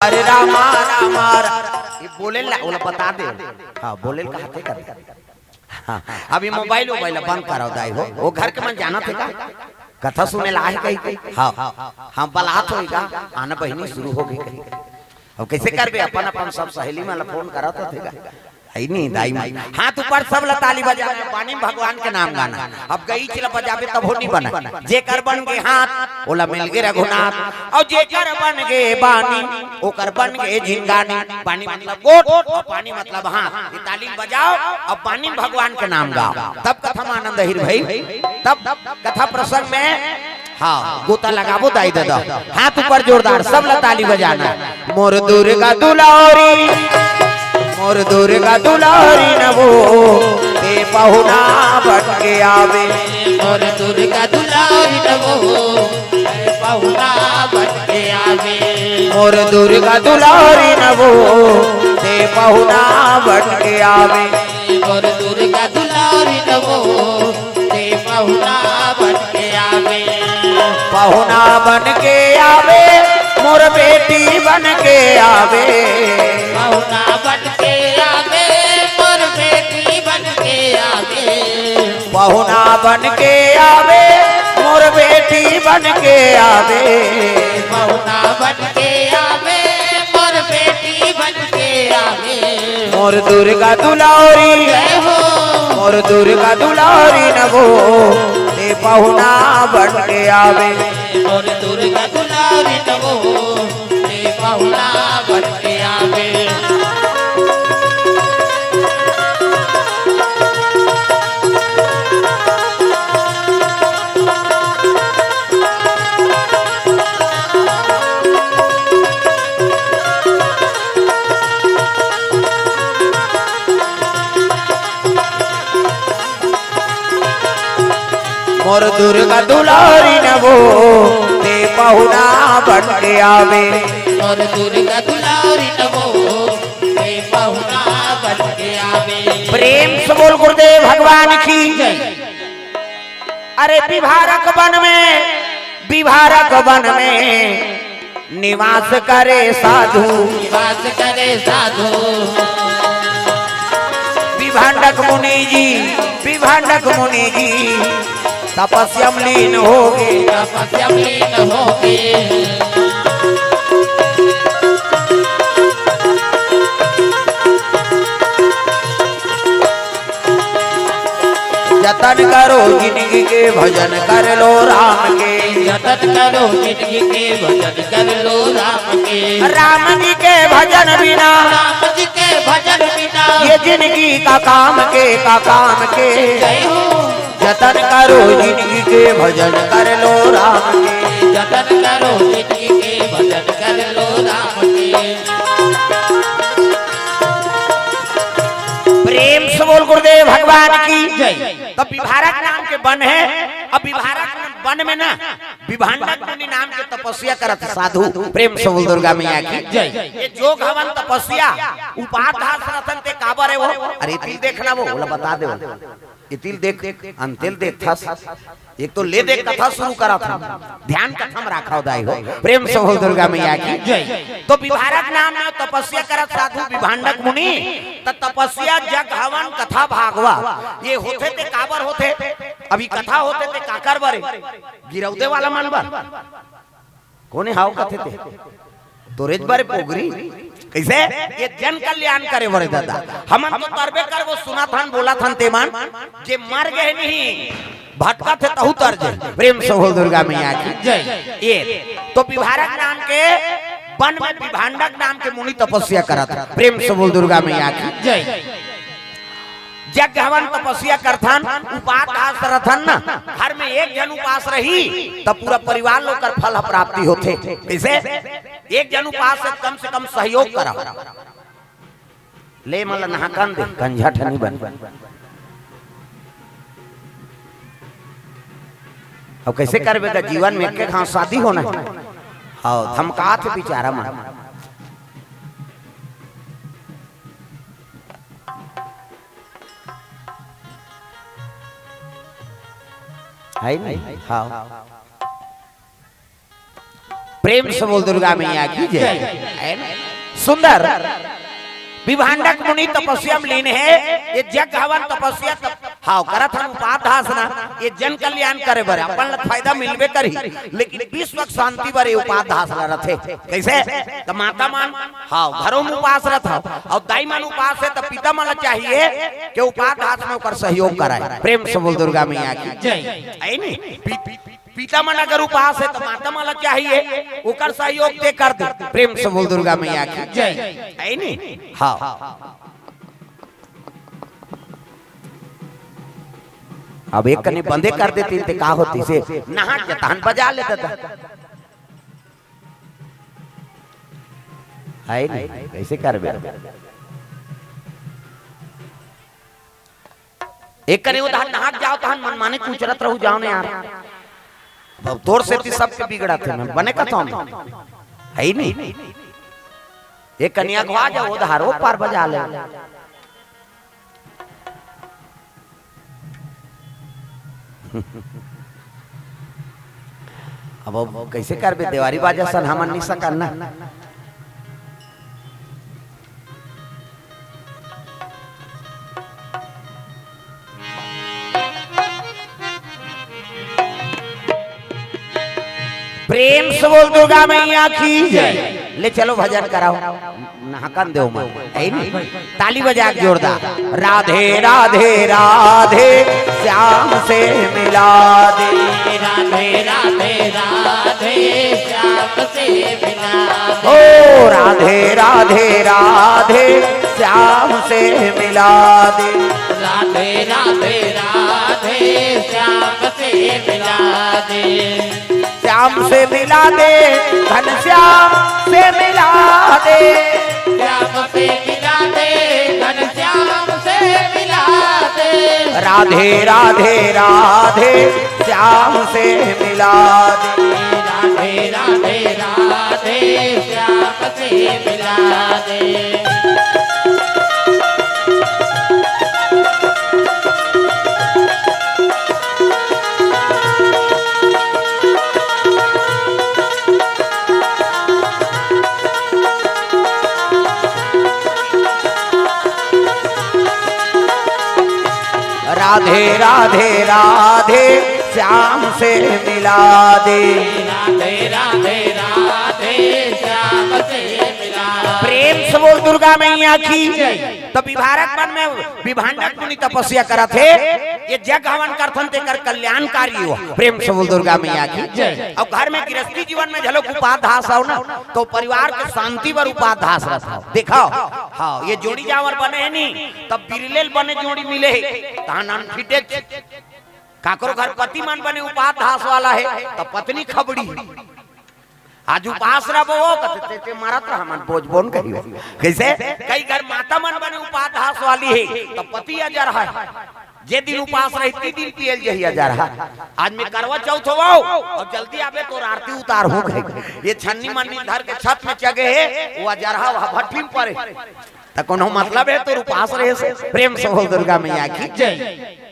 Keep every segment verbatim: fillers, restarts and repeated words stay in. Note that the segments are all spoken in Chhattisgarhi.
अरे रामा, रामा, रा-, ये बोले ला, ओला बता दे। हाँ, बोले ला कहा थे कर। हाँ, अभी मोबाइल, मोबाइल बंद कराओ दाई हो। वो घर के मन जानथे का? कथा सुने ला आहे कही कही। हाँ, हाँ, बलात होई का? आना बहिनी शुरू हो गई कही। अब कैसे करबे? अपन, अपन सब सहेली मन ला फोन करत होथे का? है नहीं, दाई माई। हाथ ऊपर, सब ला ताली बजा, बानी भगवान के नाम गाना। अब गईच ला बजाबे तभो नहीं बना। जेकर बन गे हाथ, ओला मिल गे रघुनाथ। और जेकर बन गे बानी, ओकर बन गे झिंगानी। बानी मतलब गोठ और पानी मतलब हाथ। ये ताली बजाओ, अब बानी भगवान के नाम गाओ, तब कथा में आनंद अहिर भाई। तब कथा प्रसंग में, हाँ, गोता लगाबो दाई ददा। हाथ ऊपर जोरदार, सब ला ताली बजाना। मोर दुर्गा दुलारी, मोर दुर्गा दुलारी नवो, ते पहुना बन के आवे। मोर दुर्गा दुलारी नवो, ते पहुना बन के आवे। मोर दुर्गा दुलारी नवो, ते पहुना बन के आवे। मोर दुर्गा दुलारी नवो, ते पहुना बन के आवे। पहुना बन के आवे, मोर बेटी बन के आवे। पहुना बन के आवे, मोर बेटी बन के आवे। पहुना बन के आवे, मोर बेटी बन के आवे। पहुना बन के आवे, मोर बेटी बन के आवे। मोर दुर्गा दुलारी, जय हो। मोर दुर्गा दुलारी नवो, ते पहुना बन के आवे। मोर दुर्गा दुलारी नवो, ते पहुना बन के आवे। मोर दुर्गा दुलारी नवो, ते पहुना बन के आवे। मोर दुर्गा दुलारी नवो, ते पहुना बन के आवे। प्रेम से बोल गुरुदेव भगवान की। जय। अरे विभारक वन में, विभारक वन में निवास करे साधु। निवास करे साधु। विभांडक मुनि जी, विभांडक मुनि जी तपस्या में लीन हो गे। तपस्या में लीन हो गे। जतन करो जिनगी के भजन कर लो राम के। जतन करो जिनगी के भजन कर लो राम के। राम जी के भजन बिना, राम जी के भजन बिना ये जिनगी का काम के, का काम के। जय हो। जतन करो जिनगी के भजन कर लो राम के। जतन करो जिनगी के भजन कर लो राम के। प्रेम से बोल गुरुदेव भगवान की। जय। तब विभारक नाम के वन हे, अब विभारक वन में ना विभांडक मुनि नाम के तपस्या करत साधु। प्रेम से बोल दुर्गा मैया की। जय। ये जोग हवन तपस्या, उपास धास रथन ते काबर हे वो? अरे तिल देखना वो, ओला बता दे वो। ये तिल देख, अंतेल देख था। एक तो ले दे कथा शुरू करा था, ध्यान कथा में रखा दाई हो। प्रेम से बोल दुर्गा मैया की। जय। तो विभारक नाम में तपस्या करत साधु विभांडक मुनि, त तपस्या जग हवन कथा भागवा, ये होथे ते काबर होथे? अभी कथा होथे ते काकर बरे? गिरौदे वाला मन बर? कोने हाव कथे ते? तोरेच बरे पोगरी। कैसे? ये जन कल्याण करे बरे दादा। हमन तो तरबे करबो, सुनाथन, बोलाथन ते मन, जे मर गे नहीं, भटकत हे तहू तर जे। प्रेम से बोल दुर्गा मैया की। जय। ये तो विभारक नाम के वन में विभांडक नाम के मुनि तपस्या करत। प्रेम से बोल दुर्गा मैया की। जय। जग हवन तपस्या करथन, उपास धास रथन ना, घर में एक जन उपास रही, तब पूरा परिवार लोग कर फल प्राप्ति होथे। कैसे? एक जन उपास से कम से कम सहयोग करा। ले मन ल नहाकन दे, कंझा ठनी बन। अब कैसे करबे का जीवन में एक घास शादी होना है। हाँ, धमकात हे बेचारा मन। है नहीं? हाँ। प्रेम से बोल दुर्गा मैया की जय। है ना? सुंदर। विभांडक मुनि तपस्या में लीन हे। ये जग हवन तपस्या तप-, हाव, करत हन उपाध्यास ना, ये जन कल्याण करे बर, अपन ला फायदा मिलबे करही, लेकिन विश्व के शांति बर ये उपाध्यास ला रथे। कैसे? त माता मन, हाव, घरों में उपास रथ हव, अउ दाई मन उपास हे, त पिता मन ला चाहिए कि उपाध्यास में ओकर सहयोग कराए। प्रेम से बोल दुर्गा मैया की जय। है नी? पि-, पि-, पिता मन अगर उपास हे, त माता मन ला चाहिए, ओकर सहयोग ते कर दे। प्रेम से बोल दुर्गा मैया की जय। है नी? हाव। अब एक कनी बंदे कर देतिन ते का होतिस, नहा के तहन बजा लेता था। है नी? कैसे करबे? एक कनी उधार नहा के जाव, तहन मनमाने कुचरत रहू, जाव ने यार। अब तोर सेती सबके बिगड़त हे, मैं बने कथौं। है नी? एक कनी अघवा जाव, उधार ओ पार बजा ले। अब, अब कैसे करबे? देवारी बाजा सन हमन नी सकन ना। प्रेम से बोल दुर्गा मैया की जय। ले चलो भजन कराओ। नहाकन देव मन, है नी? ताली बजा के जोरदार। राधे राधे राधे श्याम से मिला दे। राधे राधे राधे श्याम से मिला दे। ओ राधे राधे राधे श्याम से मिला दे। राधे राधे राधे श्याम से मिला दे। श्याम से मिला दे, घनश्याम से मिला दे। श्याम से मिला दे, घनश्याम से मिला दे। राधे राधे राधे श्याम से मिला दे। राधे राधे राधे श्याम से मिला दे। राधे राधे राधे श्याम से मिला दे। राधे राधे राधे श्याम से मिला दे। प्रेम से बोल दुर्गा मैया की। तो विभारत वन में विभांडक मुनि तपस्या करत हे, ये जग हवन करथन तेकर कल्याणकारी हो। प्रेम से बोल दुर्गा मैया की। जय। अब घर में गृहस्थी जीवन में झलक उपाध्यास हो ना, तो परिवार के शांति बर उपाध्यास रथ हो। देखो, हाँ, ये जोड़ी जावर बने हे नी, तब बिरलेल बने जोड़ी मिले हे, तहन अनफिटे। काकरो घर पति मन बने उपाध्यास वाला हे, तब पत्नी खबड़ी। आज उपास रह वो, कते ते, ते मरत रह, हमन बोझ बोन कहियो। कैसे? कई घर माता मन बने उपाध्यास वाली हे, तो पति अजर हे। जे दिन उपास रही, ती दिन पियल जही अजर हे। आज मैं करवा चौथ हो, अउ जल्दी आबे तोर आरती उतार हो गए। ये छन्नी मन्नी धर के छत में चघे हे, वो अजर हे, वह भट्ठी में पड़े। त कोनो मतलब हे तोर उपास रहे से? प्रेम से बोल दुर्गा मैया की जय।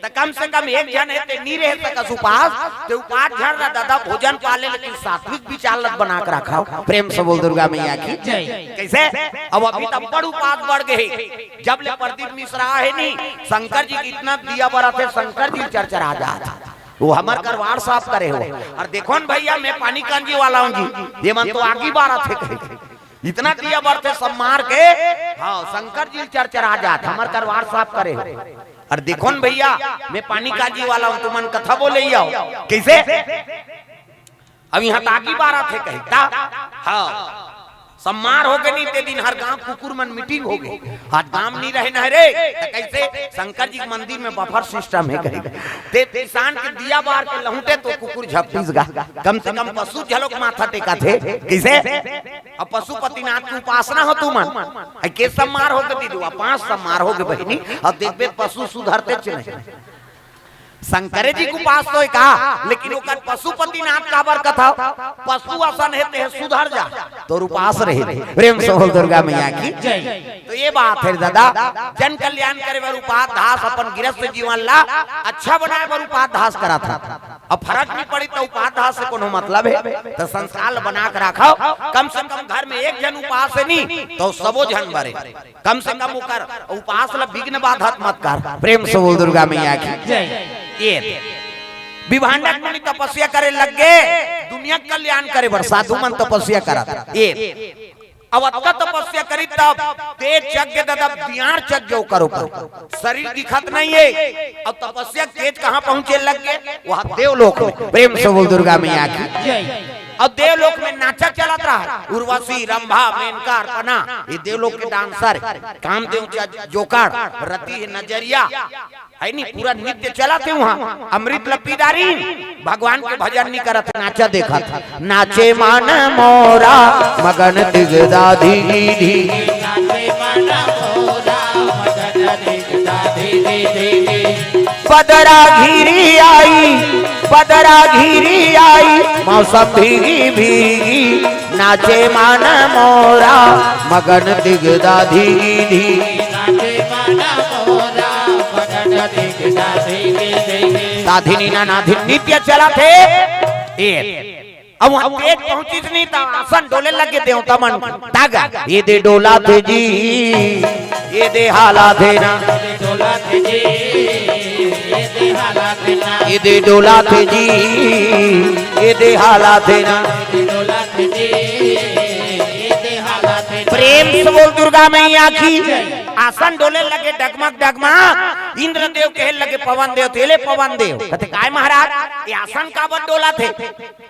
त कम से कम एक झन हे ते नी रहे सकस उपास, ते उपास झन रह दादा, भोजन पाले, लेकिन सात्विक विचार लत बना के रखव। प्रेम से बोल दुर्गा मैया की जय। कैसे? अब अभी त बड़ उपास बढ़ गए। जब ले प्रदीप मिश्रा हे नी, शंकर जी के इतना दिया बरत हे, शंकर जी चरचरा जात हे। वो हमर करवार साफ करे हो। अउ देखो न भैया, मैं पानी कांजी वाला हूँ जी, ये मन तो आगी बारत हे कहे। इतना दिया बरत हे सब मार के, हाँ, शंकर जी चरचरा जात, हमर करवार साफ करे हो। अउ देखो न भैया, मैं पानी कांजी वाला हूँ, तुमन कथा बोले ही आओ। कैसे? अब यहाँ त आगी बारत हे कही, त? हाँ। सब मार हो गे नी, ते दिन हर गांव कुकुर मन मीटिंग हो गे। आज गांव नी रहे न रे, त कैसे? शंकर जी के मंदिर में बफर सिस्टम हे कही। ते किसान के दिया बार के लहुटे तो कुकुर झपटिस गा। कम से कम पशु झलोक माथा टेकत हे। कैसे? अब पशुपतिनाथ के उपासना हो तुमन। अइ के सब मार हो गे दीदी, पांच सब मार हो गे बहिनी। अब देखबे पशु सुधरते च नहीं। शंकरे जी के उपास तो हे का, लेकिन ओकर पशुपतिनाथ काबर कथव? पशु असन हे, ते सुधर जा, तोर उपास रहे। प्रेम से बोल दुर्गा मैया की। तो ये बात हे दादा, जन कल्याण करे बर उपास धास, अपन गृहस्थ जीवन ला अच्छा बनाए बर उपास धास करत हे। अब फरक नहीं पड़ी तो उपास धास से कोनो मतलब हे? तो संस्कार ल बना के राखव, कम से कम घर में एक झन उपास हे नहीं तो सबो झन बरे। कम से कम ओकर उपास ल विघ्न बाधत मत कर। प्रेम से बोल दुर्गा मैया की। ये विभांडक मुनि तपस्या करे लग गे, दुनिया के कल्याण करे बर साधु मन तपस्या करत। ये अब अतका तपस्या करी तब तेज चघ गे दादा, दियार चघ गे ओकर ऊपर, शरीर दिखत नहीं हे। अब तपस्या तेज कहाँ पहुंचे लग गे? वहां देवलोक में। प्रेम से बोल दुर्गा मैया की। अब देवलोक में नाचा चलत रहा, उर्वशी, रंभा, मेनका, अर्पणा, ये देवलोक के डांसर, कामदेव च-, जोकर, रति हे नजरिया, हे नहीं, पूरा नृत्य चलत हे वहां। अमृत ल पी डारिन, भगवान के भजन नहीं करत हे, नाचा देखत हे। नाचे मन मोरा मगन दिगदाधी गिधी। बदरा घिरी आई, बदरा घिरी आई, मौसम भीगी भीगी, नाचे मन मोरा मगन दिगदाधी गिधी। साधिनी ना नाधिन नृत्य चलत हे। ये अब वहां तेज पहुंचिस नहीं त आसन डोले लग गे देवता मन। तागा ये दे डोलाथे जी, ये दे हालाथे ना। ये दे डोलाथे जी, ये दे हालाथे ना। प्रेम से बोल दुर्गा मैया की। आसन डोले लगे डगमग डगमग, इंद्रदेव कहे लगे पवन देव, तेले पवन देव। कथे काय महाराज, ये आसन काबर डोलाथे?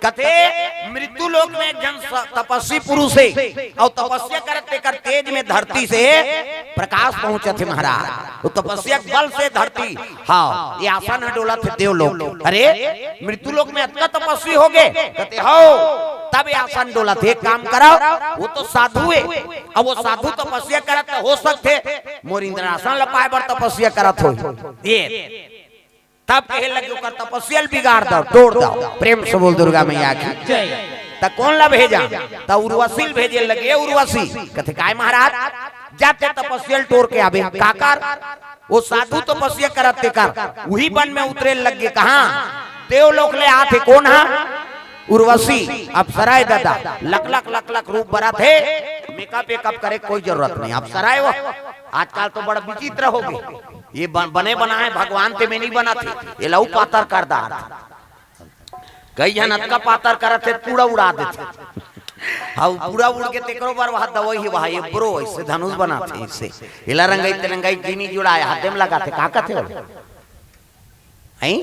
कथे मृत्यु लोक में एक झन स-, तपस्वी पुरुष हे, अउ तपस्या करत तेकर तेज में धरती से प्रकाश पहुंचत हे महाराज। वो तपस्या के बल से धरती, हाँ, ये आसन ह डोलत हे देवलोक। अरे, मृत्यु लोक में अतका तपस्वी हो गे? कथे, हो। तब ये आसन डोलत हे। एक काम करव, वो तो साधु हे, अब वो साधु तपस्या करत त हो सकथे मोर इंद्रासन ल पाए बर तपस्या करत हो। ये तब कहे लगे, ओकर तपस्या ल बिगाड़ दव, तोड़ दव। प्रेम से बोल दुर्गा मैया की। त कोन ला भेजा? त उर्वशी ल भेजे लगे, "ए उर्वशी।" कथे, "काय महाराज?" "जाते तपस्या ल टोर के आबे।" "काकर?" "वो साधु तपस्या करत तेकर।" उही बन में उतरे लग गे। कहाँ? देवलोक ले आथे। कोन हा? उर्वशी। अप्सरा ए दादा, लक लक लक लक रूप बरत हे, मेकअप वेकअप करे कोई जरूरत नहीं। अप्सरा ए वो। आजकल तो बड़ा विचित्र हो गे। ये बन-, बने बनाए भगवान ते में नहीं बनत हे, ये लऊ पातर कर डारथे। कई झन अतका पातर करत हे, पूरा उड़ा देथे। हाँ, पूरा उड़ के तेकरो बर वहाँ दवाई हे, वहाँ ये ब्रो ऐसे धनुष बनाथे ऐसे। एला रंगई ते रंगई जीनी जुड़ाए, हाथे में लगाथे, का कथे वो? हैं?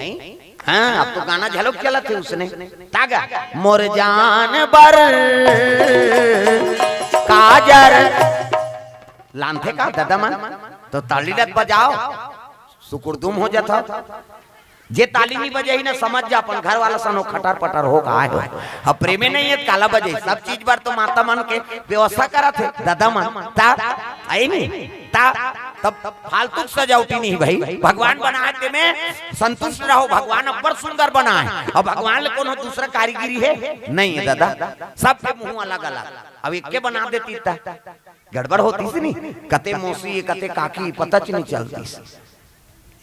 हाँ, अब तो गाना झलक चलत हे उसने। तागा, मोर जान बर काजर लानथे का दादा मन? तो ताली लत बजाव, सुकुरदुम हो जात हो। जे ताली नहीं बजाही ना, समझ जा अपन घर वाला सनो खटर पटर हो गा हे। अब प्रेमे नहीं हे त काला बजे। सब चीज बर तो माता मन के व्यवस्था करत हे दादा मन। ता, आई नहीं? ता, तब फालतू के सजावटी नहीं भाई। भगवान बनाए ते में संतुष्ट रहो। भगवान अब्बड़ सुंदर बनाए। अब भगवान ले कोनो दूसरा कारीगरी हे? नहीं हे दादा। सबके मुंह अलग अलग। अब एक के बना देती त गड़बड़ होतिस नहीं। कते मौसी, कते काकी, पता च नहीं चलतिस।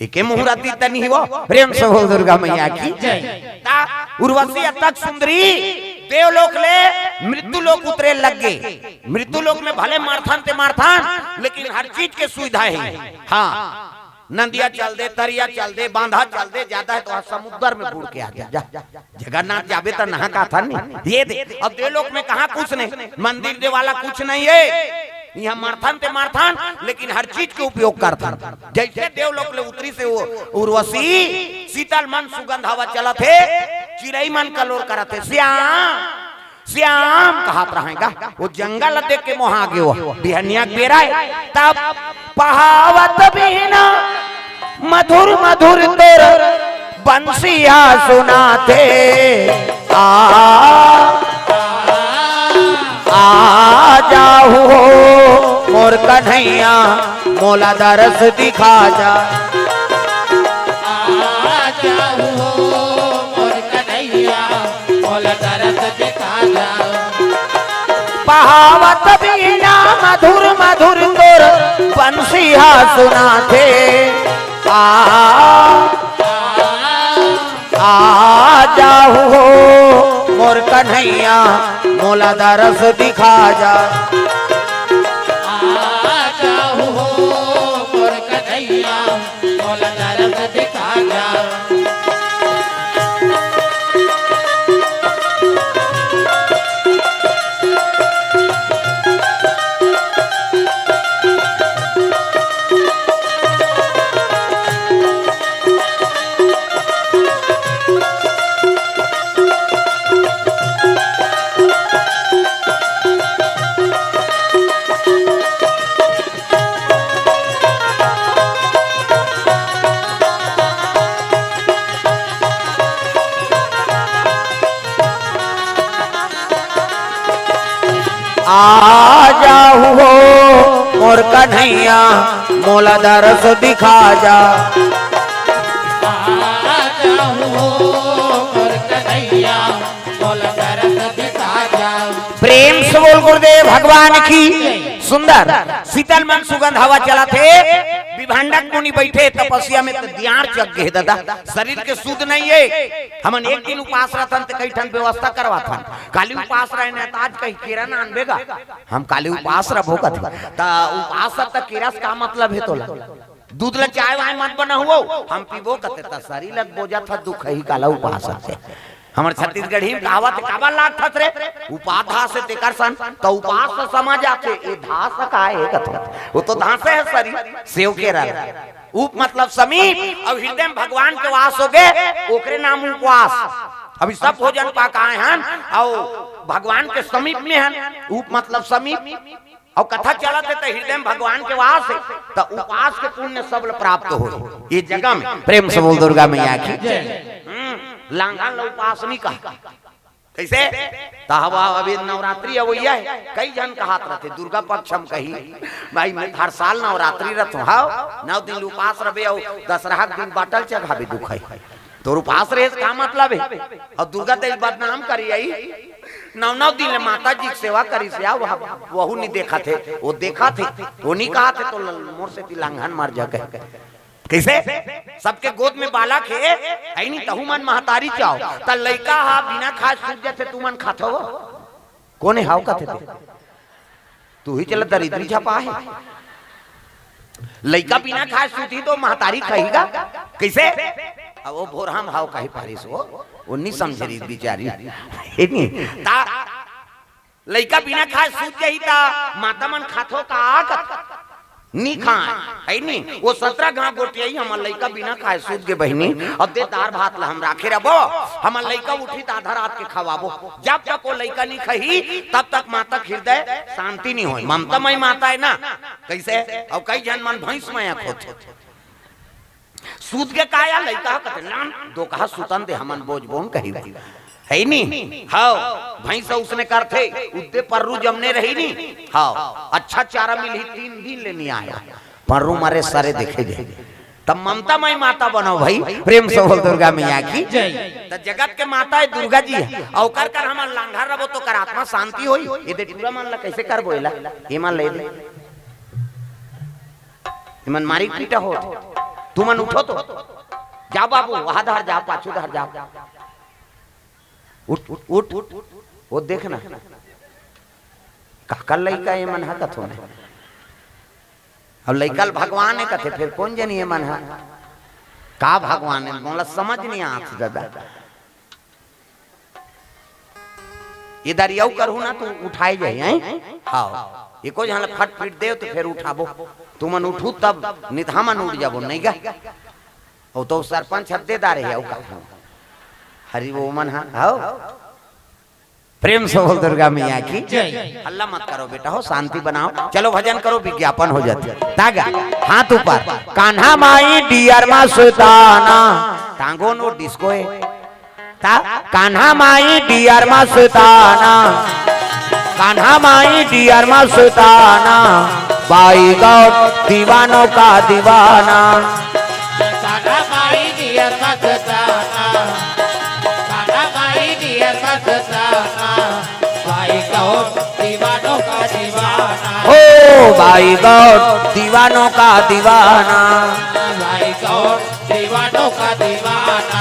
एके मुहूर्त तनी ही वो। प्रेम से बोल दुर्गा मैया की। ता उर्वशी अतक सुंदरी देवलोक ले मृत्यु लोक उतरे लग गे। मृत्यु लोक में भले मारथन ते मारथन, लेकिन हर चीज के सुविधा हे। हाँ, नदिया चल दे, तरिया चल दे, बांधा चल दे, ज्यादा हे तो आज समुद्र में बूड़ के आ जा, जा। जगन्नाथ जाबे त नहा का था नहीं। ये दे, अब देवलोक में कहाँ कुछ नहीं, मंदिर देवाला कुछ नहीं हे। यहाँ मारथन ते मारथन, लेकिन हर चीज के उपयोग करथन। जैसे देवलोक ले उतरिस वो उर्वशी, शीतल मंद सुगंध हवा चलत हे, चिरई मन कलोर करत हे, "श्याम, श्याम" कहत रहय गा। वो जंगल देख के मोहा गे वो। बिहनिया के बेरा हे, तब पहावत बीना मधुर मधुर तोर बंसिया सुनाथे। आ, आ जाहू हो मोर कन्हैया, मोला दरस दिखा जा। कहावत बीना मधुर मधुर तोर बंसी हा सुनाथे। आ, आ जाहू हो मोर कन्हैया, मोला दरस दिखा जा। आ जाहू हो मोर कन्हैया, मोला दरस दिखा जा। आ जाहू हो मोर कन्हैया, मोला दरस दिखा जा। आ जाहू हो मोर कन्हैया, मोला दरस दिखा जा। प्रेम से बोल गुरुदेव भगवान की। सुंदर शीतल मन सुगंध हवा चलत हे। विभंडक मुनि बैठे तपस्या में, त दियार चक गे हे दादा, शरीर के सुध नहीं हे। हमन एक दिन उपास रहथन त कई ठन व्यवस्था करवाथन। काली उपास रहे न, त आज कहीं केरा ना आनबे गा। हम काली उपास रहो कथे, त उपास त केरा से का मतलब हे तोला? दूध ल चाय वाय मत बनाहू, हम पीबो कथे, त शरीर ल बोजत ह दुख ही काला उपास हे। हमर छत्तीसगढ़ी में कहावत हे, "काबर लागथस रे? उपास धास हे तेकर सन।" त उपास तो समझ आथे, ए धास का हे कथे? वो तो धासे हे शरीर, सेव केरा। उप मतलब समीप, अउ हृदय में भगवान के वास हो गे, ओकरे नाम उपवास। अभी सब भोजन पा के आए हन, अउ भगवान के समीप में हन, उप मतलब समीप। अउ कथा चलत हे त हृदय में भगवान के वास हे, त उपास के पुण्य सब ल प्राप्त हो ये जगह में। प्रेम से बोल दुर्गा मैया की। जय। हम्म, लांघन ल उपास नहीं कहा। कैसे? त हवा अभी नवरात्रि अवैया हे, कई झन कहत रहथे, दुर्गा पक्ष हम कही, भाई मैं हर साल नवरात्रि रथ हूँ, हाँ, नौ दिन उपास रहे, अउ दशहरा के दिन बाटल चघाबे दुख हे। तोर उपास रहे से का मतलब हे? अउ दुर्गा तेल बदनाम करी आई, नौ नौ दिन ले माता जी के सेवा करी से, आ वह, वहू नहीं देखत हे, वो देखत हे, वो नहीं कहत हे, त ल-, मोर सेती लांघन मर जा कहे। कैसे? सबके गोद में बालक हे, है नहीं, तहू मन महतारी चाहो, त लइका हा बिना खाए सूत जाथे, तुमन खाथो? कोन हे हाव कथे ते? तू ही चला दरिद्री झपा हे। लइका बिना खाए सूती त महतारी खाही गा? कैसे? अब वो भोरहा म हाव कही पारिस वो, वो नहीं समझे रही बिचारी। हे नहीं? ता लइका बिना खाए सूत जाही त माता मन खाथो का? कथे नहीं खाए, है नहीं? वो सतरा घाव गोठियाही, हमर लइका बिना खाए सूत गे बहिनी, अब दे दार भात ला हम राखे रबो, हमर लइका उठी त आधा रात के खवाबो। जब तक वो लइका नहीं खाही, तब तक माता के हृदय शांति नहीं होय। ममता मई माता हे ना, कैसे? अउ कई झन मन भैंस मया होथे। सूत गे का या लइका ह कथे, "ना, ना, दो कहा सुतन दे, हमन बोझ बोन कही।" है नी? हव, भैंस उसने करथे, उद्दे पर्रू जमने रही नी। हव, अच्छा चारा मिलही, तीन दिन ले नहीं आया, पर्रू मरे सरे देखे जाए। तब ममता मई माता बनो भाई, प्रेम से बोल दुर्गा मैया की। जय। त जगत के माता हे दुर्गा जी हे, अउ ओकर कर हमन लांघर रबो त ओकर आत्मा शांति होई। ये दे टूरा मन ला कैसे करबो एला? ये मन ले दे। इमन मारी पीटा होत। तुमन उठो तो। जाओ बाबू, वहां धर जाओ, पाछू धर जाओ। उठ, उठ, उठ। वो देखना। काकर लइका ये मन हा कथो ने। अब लइका ल भगवान हे कथे, फिर कोन जनी ये मन हा? का भगवान हे? मोला समझ नहीं आत दादा। ये दरियाऊ करहू ना, तू उठाए जाही, हैं? हाव। एको झन ल फट पीट देव, त फेर उठाबो। तुमन उठू, तब नित हमन उठ जाबो, नहीं गा? वो तो सरपंच हद्देदार हे, अउ का? हरि वो मन हा, हाव। प्रेम से बोल दुर्गा मैया की। जय। हल्ला मत करो बेटा, हो शांति बनाओ। चलो भजन करो, विज्ञापन हो जाथे। तागा, हाथ ऊपर। कान्हा माई डियर मा सुताना। टांगो नो डिस्को हे। ता कान्हा माई डियर मा सुताना, कान्हा माई डियर मा सुताना, बाई गौर दीवानों का दीवाना। कान्हा माई डियर मा सुताना, कान्हा माई डियर मा सुताना, बाई गौर दीवानों भाई गौर दीवानों का दीवाना। भाई गौर दीवानों का दीवाना।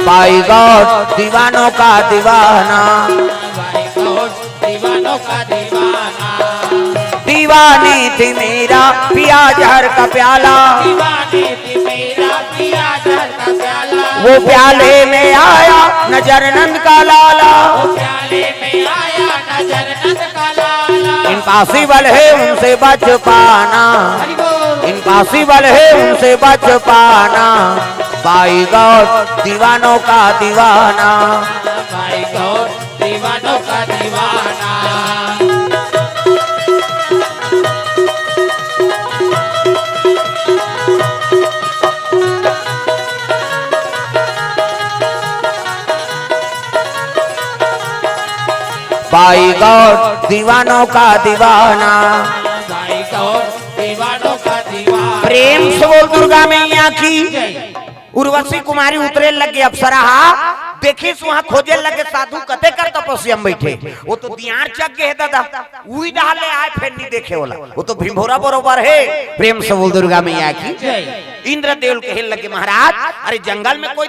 भाई गौर दीवानों का दीवाना। भाई गौर दीवानों का दीवाना। दीवानी थी मेरा पिया जहर का प्याला। दीवानी थी मेरा पिया जहर का प्याला। वो प्याले में आया नजर नंद का लाला। वो प्याले में आया नजर नंद का लाला। इम्पॉसिबल है उनसे बच पाना। हरि बोल। इम्पॉसिबल है उनसे बच पाना। भाई गौर दीवानों का दीवाना। भाई गौर दीवानों का दीवाना। भाई गौर दीवानों का दीवाना। भाई गौर दीवानों का दीवाना। प्रेम से बोल दुर्गा मैया की। जय। उर्वशी कुमारी उतरे लगे अप्सरा हा, देखिस वहां खोजे लगे साधु कते कर तपस्या में बैठे। वो तो दियार चक गे हे दादा, उही डहार ले आय फेर नी देखे ओला। वो तो भिंभोरा बरोबर हे। प्रेम से बोल दुर्गा मैया की। जय। इंद्रदेव कहे लगे महाराज, अरे जंगल में कोई